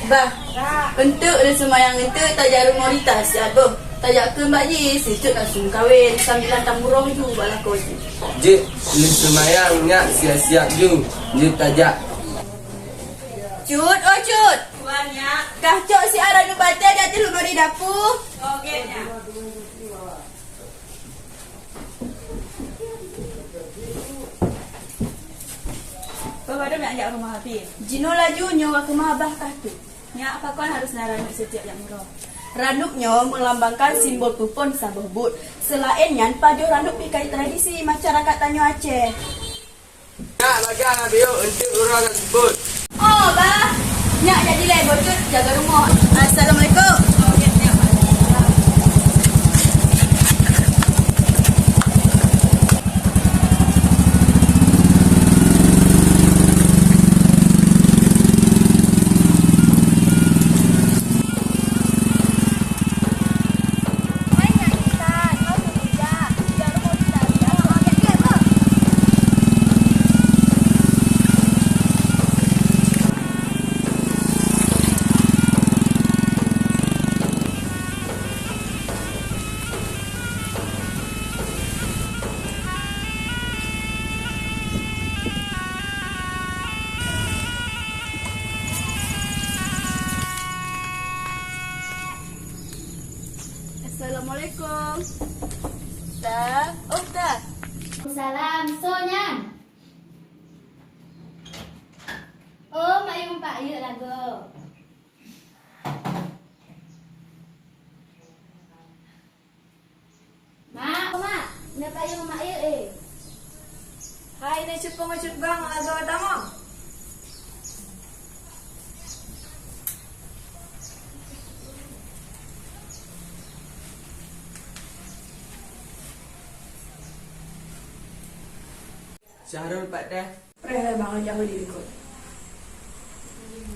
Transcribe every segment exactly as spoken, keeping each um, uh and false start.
Bah, eunteuk lé seumayang eunteuk tajak rumoh Rita siat boh. Tajak keu Mbak Ji, si Cut langsung kawen, sambilan tamuroh ju bak lakoe jih. Jeuet lé seumayang nyak siap-siap ju, jeuet tajak. Cut, oh Cut! Tuan, Nyak. Kah cok siat ranup batèe di ateueh leumari dapu. Oke, Nyak. Bah, padum nyak jak rumoh Abi? Jinoe laju nyoe ka keumah bah kah tu. Nyak, pakon harus na ranup sitiap jak muroh? Ranup nyoe meulambangkan simbol peue phon saboh buet. Seulaén nyan, pajoh ranup pih ka tradisi masyarakat tanyoe Aceh. Nyak, lagèe na biôk eunteuk uroe ka seupôt. Oh, bah. Nyak jadi lé, boh Cut jaga rumoh. Assalamualaikum. Assalamualaikum. Tah, oh, tah. Salam, soe nyan? Oh, mayueng Pak Yek lagoe. Mak, oh, Mak, na payong Mak Yek, eh. Hai, na Cut Po ngon Cut Bang, lagoe tamong. Syahrul pat teh? Preh lah bang, jak beli likot.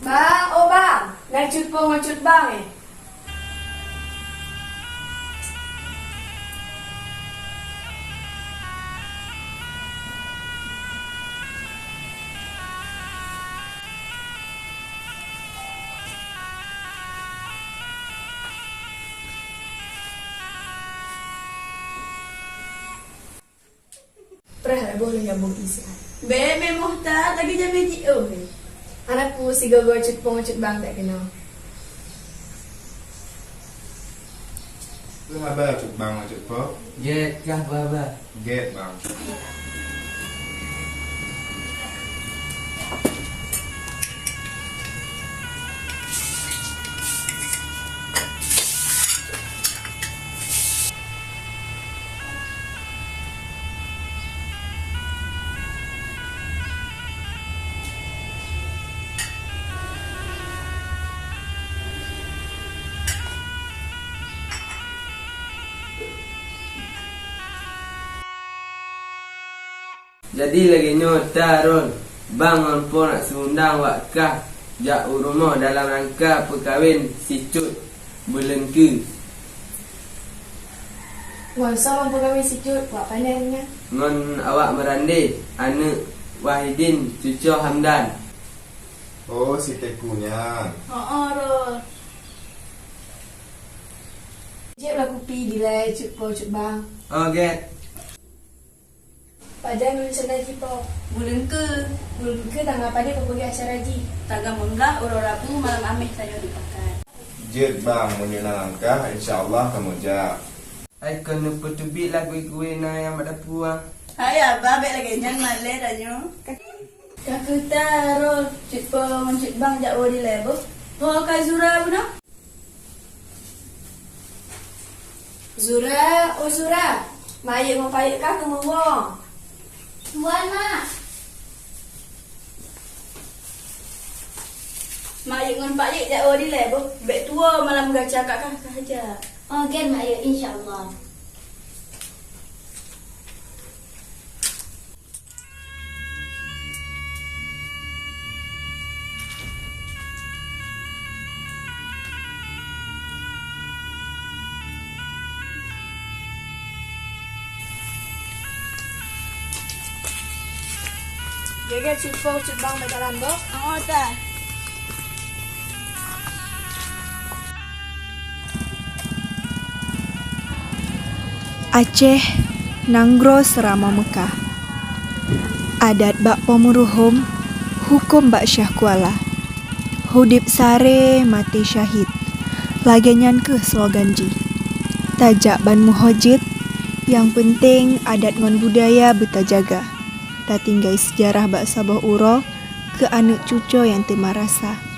Bang, oh bang, na Cut Po ngon Cut Bang eh. Preh lah boh lôn nyang boh ie siat. Bèk meumoh that lagèe jamèe jiôh nyoe. Hana peue sigoe-goe Cut Po ngon Cut Bang that keunoe. Peue haba Cut Bang ngon Cut Po? Gèt kah peue haba? Gèt, Bang. Jadi lagèe nyoe ta, Rol, Bang ngon Po nak seuundang wak kah jak u rumoh dalam rangka peukawen si Cut buleuen keue. Ngon soe Bang peukawen si Cut, wak panen nyan? Ngon awak Meurandé, aneuk Wahidin, cucoe Hamdan. Oh, si Teuku nyan. Heeh, Rol. Jeuet bak kupi dilèe Cut Po Cut Bang. Oh, gèt. Pajan ngon senda jih Po? Buleuen keue. Buleuen keue tanggai padé peugöt acara jih? Tanggai meunblah uroe Rabu malam Amèh tanyoe dipakat. Jeuet Bang, meunyoe na langkah, insya Allah kamoe jak. Ai kon neupeuteubiet lah gui-gui na nyang bak dapua. Hai Abah, bèk lagèe nyan malèe tanyoe. Ka keuta roh Cut Po ngon Cut Bang jak woe dilèe boh. Ho ka Zura bunoe? Zura, oh Zura, mayeuet ngon payeuet ka keumeung woe. Tuan, Mak. Mayeuet ngon payeuet jak woe dilèe boh. Bèk tuwoe malam gaca ka, ka, ka haja. Oh, gen, Mak, ya, insya Allah. Gèt-gèt Cut Po, Cut Bang bak jalan boh. Oh, ta. Aceh, nanggroe seuramoe Meukah. Adat bak Po Meuruhom, hukôm bak Syiah Kuala. Udép saré, maté syahid. Lagèe nyan kheueh slogan jih. Tajak ban meuho jeuet, nyang peunteng adat ngon budaya beutajaga. Tatinggai seujarah bak saboh uroe keu aneuk cucoe nyang teuma rasa.